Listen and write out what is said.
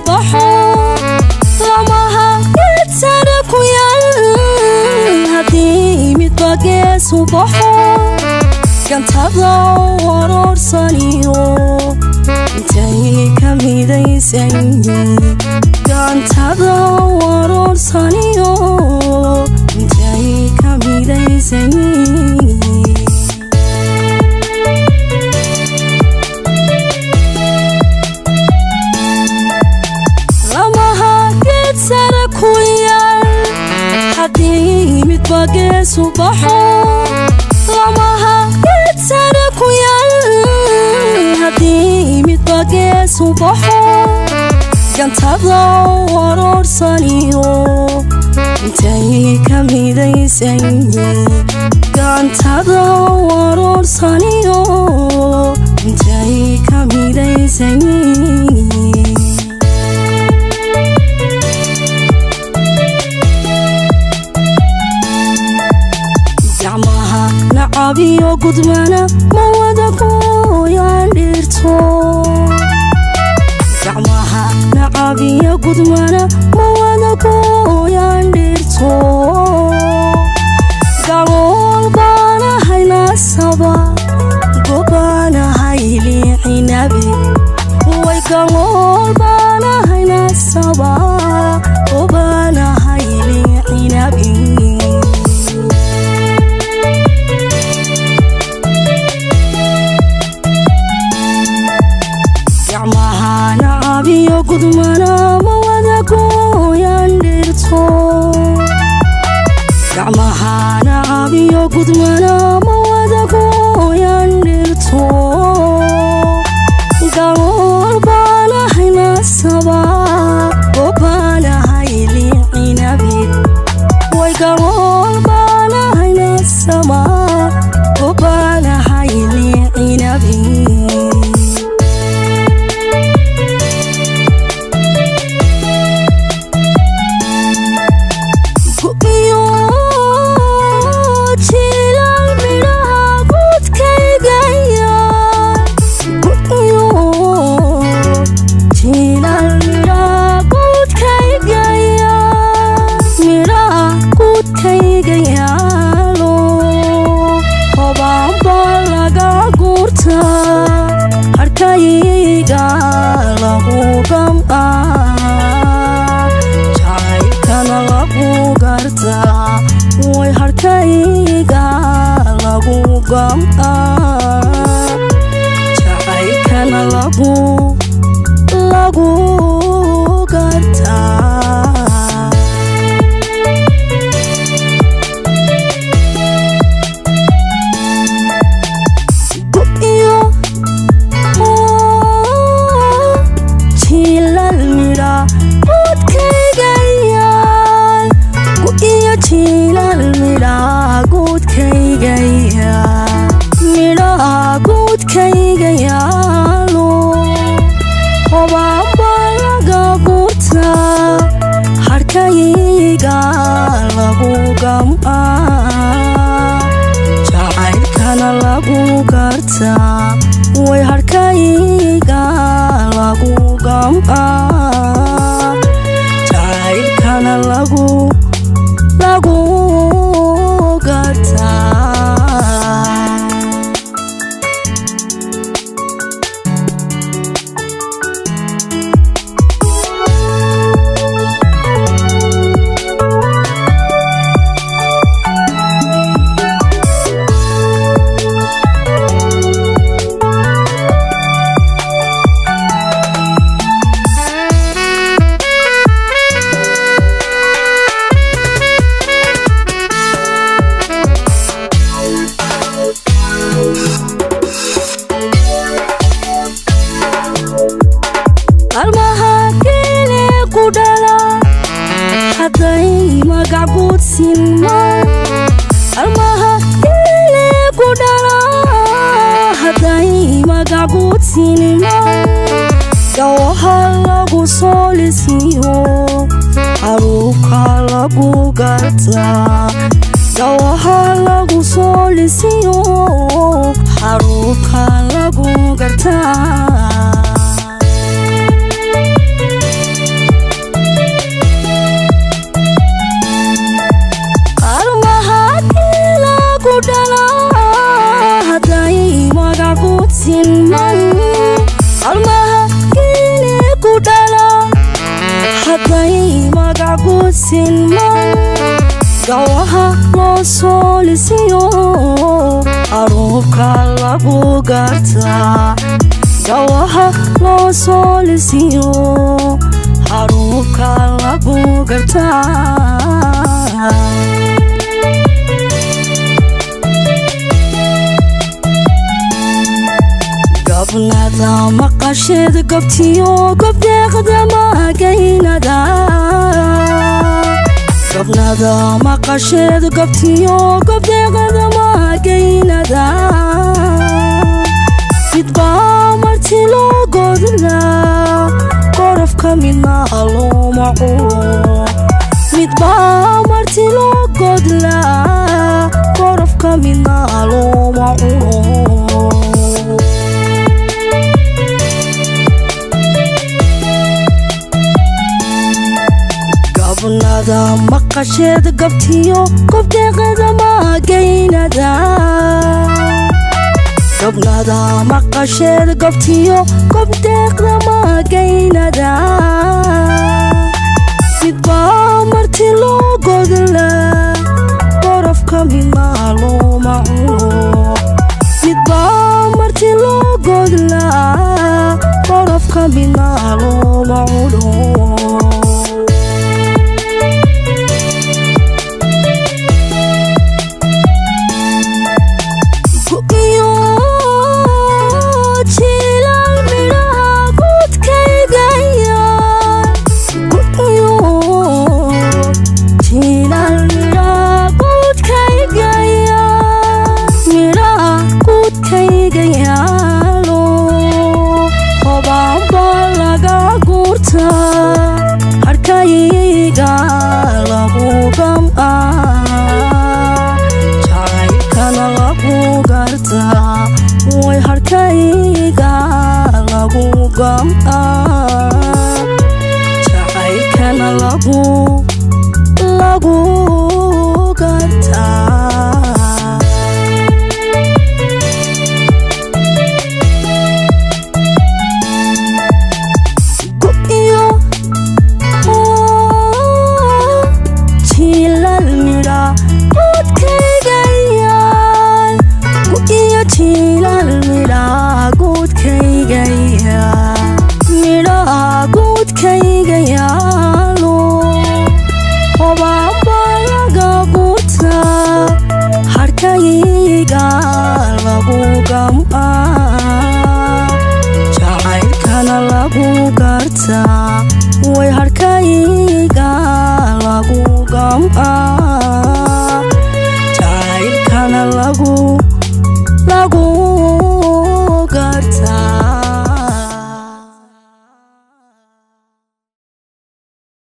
baxo, lamaha geed sare ku yaal haddii midba gees u baxo, gantada waroorsaniyo intay ka midaysan, gantada waroorsaniyo intay ka midaysan. Lamaha geed sare ku yaal haddii midba gees u baxo, lamaha geed sare ku yaal haddii midba gees u baxo, gantada waroorsaniyo intay ka midaysan, gantada waroorsaniyo intay ka midaysan. Gacmaha nacabiyo gudmana ma wada gooyaan dhirto, gacmaha nacabiyo gudmana ma wada gooyaan dhirto. Galool baanahay nasaba, gobaanahay liicinabi way, galool baanahay nasaba, gobaanahay liicinabi. Gacmaha nacabiyo gudmana ma wada gooyaan dhirto, gacmaha nacabiyo gudmana ma wada gooyaan dhirto. Galool baanahay nasaba, gobaanahay liicinabi way, galool baanahay nasaba, gobaanahay liicinabi. Iyo jilaal midhaha guudkaygaya, iyo jilaal midhaha guudkaygaya, midhaha guudkayga yaalo hobaanba laga guurtaa, harkayga lagu gam'aa, jacaylkana lagu gartaa way, harkayga lagu gam'aa, jacaylkana lagu gartaa. Iyo jiilal midha guudkayga yaal, iyo jiilal midha guudkayga yaal, midhaha guudkayga yaalo hobaanba laga guurtaa, harkayga lagu gam'aa, jacaylkana lagu gartaa way, harkayga lagu gam'aa, jacaylkana lagu gartaa. Almaha geele ku dhala hadday magac guudsinmaan, almaha geele ku dhala hadday magac guudsinmaan, gawaha lagu soo lisiyo xaruubka lagu gartaa, gawaha lagu soo lisiyo xaruubka lagu gartaa. Magac guud sinman gawaha loo soolisiyo aruubka lagu gartaa. Gawaha loo soolisiyo haruubka lagu gartaa. Gabnada maqasheed gobtiyo gobdeeqda magaynada. Gabnada maqasheed gobtiyo gobdeeqda magaynada. Midbaa marti loo godlaa, gorofka midna looma cuno. Midbaa marti loo godlaa, gorofka midna looma cuno. Gabnada maqasheed gobtiyo gobdeeqda magaynada. Gabnada maqasheed gobtiyo gobdeeqda magaynada. Midbaa marti loo godlaa, gorofka midna looma cuno. Midbaa marti loo godlaa, gorofka midna looma cuno. Iyo jilaal midhaha guudkaygaya. Iyo jilaal midhaha guudkaygaya. Midhaha guudkayga yaalo hobaanba laga guurtaa, harkayga lagu gam'aa, jacaylkana lagu gartaa. Way harkayga lagu gam'aa, jacaylkana lagu